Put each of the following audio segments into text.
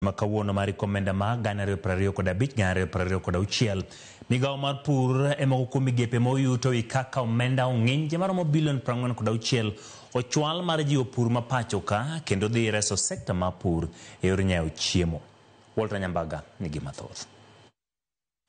Ma kawuono mar omenda ma 2025 2026. Migawo mar pur e moko kuom migepe ma oyuto wi kaka omenda ong'inje maromo bilion 46 ochwal mar jiwo pur ma pacho ka kendo dhi reso sekta mar pur e yor nyayo chiemo. Walter Nyambaga nigi mathoth.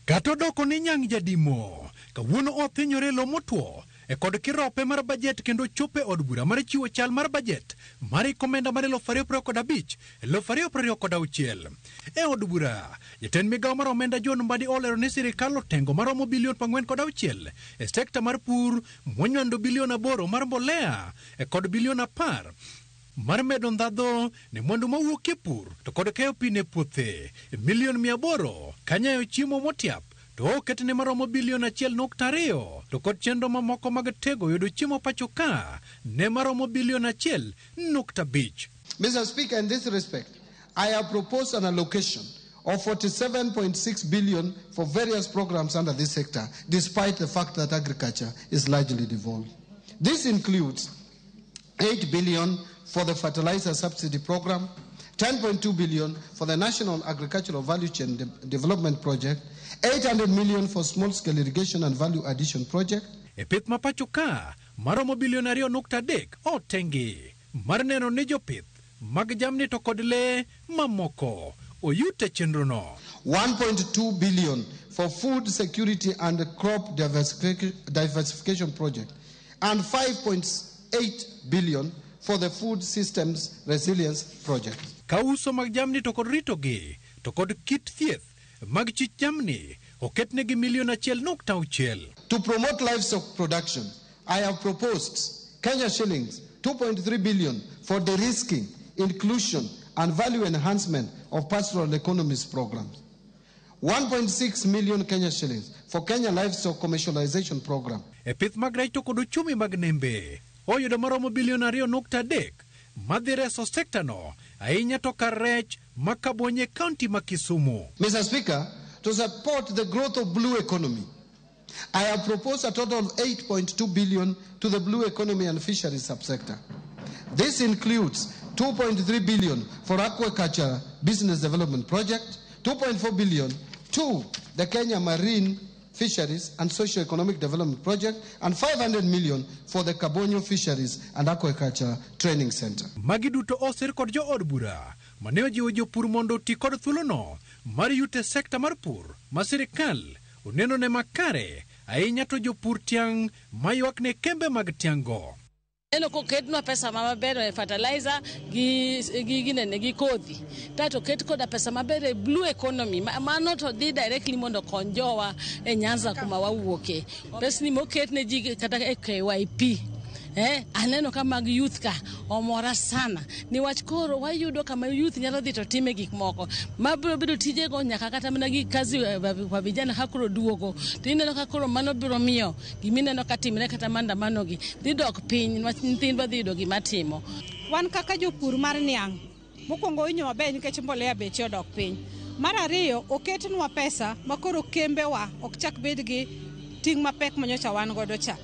Kata odoko ni nyang' jadimo, kawuono othinyore e lo motwo e kod kirope mar bajet kendo chopo e od bura mar chiwo chal mar bajet mar hik omenda mar 2025 2026. E od bura, jatend migawo mar omenda John Mbadi olero ni sirikal otengo maromo bilion 46 e sekta mar pur monywando bilion 8 mar mbolea e kod bilion 10 mar medo ndhadho ne mwandu mawuok e pur to kod keyo pi ne puothe milion 800 kanyayo chiemo motiap to oketne maromo bilion 1.2 to kod chenro mamoko mag tego yudo chiemo pacho ka ne maromo bilion 1.5. Mr. Speaker, in this respect, I have proposed an allocation of 47.6 billion for various programs under this sector, despite the fact that agriculture is largely devolved. This includes 8 billion for the fertilizer subsidy program, 10.2 billion for the National Agricultural Value Chain Development Project, 800 million for small-scale irrigation and value addition project. E pith ma pacho ka maromo bilion 2.3 otengi mar neno ni jopith mag jamni to kod lee mamoko oyute chenrono. 1.2 billion for food security and crop diversification project, and 5.8 billion for the food systems resilience project. Ka uso mag jamni to kod ritogi to kod kit thieth mag chich jamni oketnegi milion 1.6. To promote livestock production, I have proposed Kenya shillings 2.3 billion for de-risking, inclusion, and value enhancement of pastoral economies programs. 1.6 million Kenya shillings for Kenya Livestock Commercialization Program. E pith mag rech to kod uchumi mag nembe oyudo maromo bilion 2.3 madhi reso sektano ahinya to kar rech ma Kabonye kaunti ma Kisumu. Mr. Speaker, to support the growth of blue economy, I have proposed a total of 8.2 billion to the blue economy and fisheries subsector. This includes 2.3 billion for aquaculture business development project, 2.4 billion to the Kenya Marine Fisheries and Socio-Economic Development Project, and 500 million for the Kabonyo Fisheries and Aquaculture Training Center. Magi duto osir kod jo od bura mane ojiwo jopur mondo oti kod thuolono mar yuto e sekta mar pur ma sirikal oneno ne makare ahinya to jopur tiang' maywak ne kembe mag tiang'-go. Neno koketnwa pesa maber e fertilizer gi ginene gi kodhi kaeto oket koda pesa maber e blue economy mano to dhi directly mondo okony jowa e Nyanza kuma wawuoke. Pesni moket ne ji kata e KYP aneno ka mag youth ka omora sana niwach koro wayudo kama youth nyalo dhi to time gik moko mabiro bedo tijego nyaka kata mana gi kazi kwa vijana ka koro duogo to ineno ka koro mano biro miyo gimineno ka timre kata maandamano gi dhi dok piny niwach nyithindwa dhi yudo gima timo. Wan kaka jopur mar niang' mokwongo winjo maber nikech mbolea beche odok piny. Mar ariyo oketnwa pesa makoro kembewa ok chak bed gi ting' mapek manyocha wan godo cha.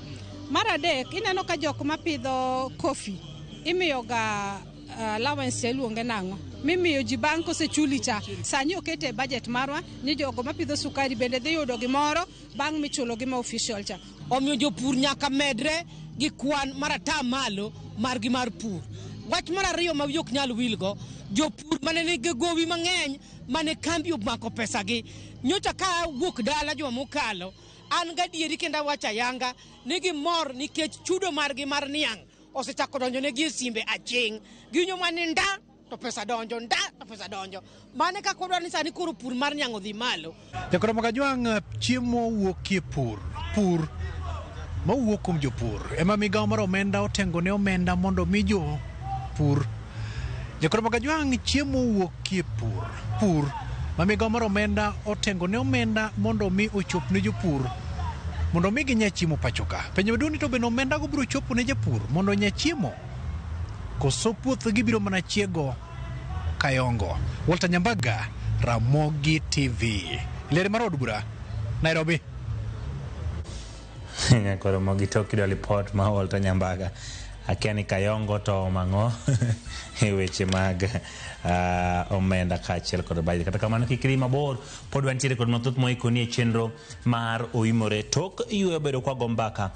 Mar adek ineno ka jok mapidho kofi imiyo ga allowance iluonge nang'o mimiyo ji bang' kosechuli cha sani okete e budget marwa ni jogo mapidho sukari bende dhi yudo gimoro bang' michulo gi ma official cha. Omiyo jopur nyaka medre gi kwan mar 5% margi mar pur. Wach mar ariyo ma wiyi ok nyal wilgo, jopur mane nigi gowi mang'eny mane kambi omako pesagi nyocha ka wuok dala juma mokalo an gadieri kendo awacho ayanga ni gimor nikech chudo margi mar niang' osechako donjo negi e simbe aching'. Giwinjo mana ni nda to pesa donjo, nda to pesa donjo. Mano e kaka wadwaro ni sani koro pur mar niang' odhi malo. Jakoro Magajwang' chiemo wuokie pur. Pur mawuok kuom jopur ema migawo mar omenda otengo ne omenda mondo mi jopur. Jakoro Magajwang' chiemo wuokie pur. Pur ma migawo mar omenda otengo ne omenda mondo mi ochop ne jopur mondo mi ginya chiemo pacho ka. Penjo maduong' ni to bende omenda go biro chopo ne japur mondo onya chiemo koso puothgi biro mana chiego kayongo. Walter Nyambaga, Ramogi TV. Ler mar od bura, Nairobi. Nyakoro Ramogi tok yudo lipot ma Walter Nyambaga. Akia ni Kayongo to omang'o e weche mag omenda kaachiel kod budget. Kata kamano kik idhi mabor, pod wantiere kod mathoth moikoni e chenro mar Oimore tok yueyo bedo kwa go mbaka.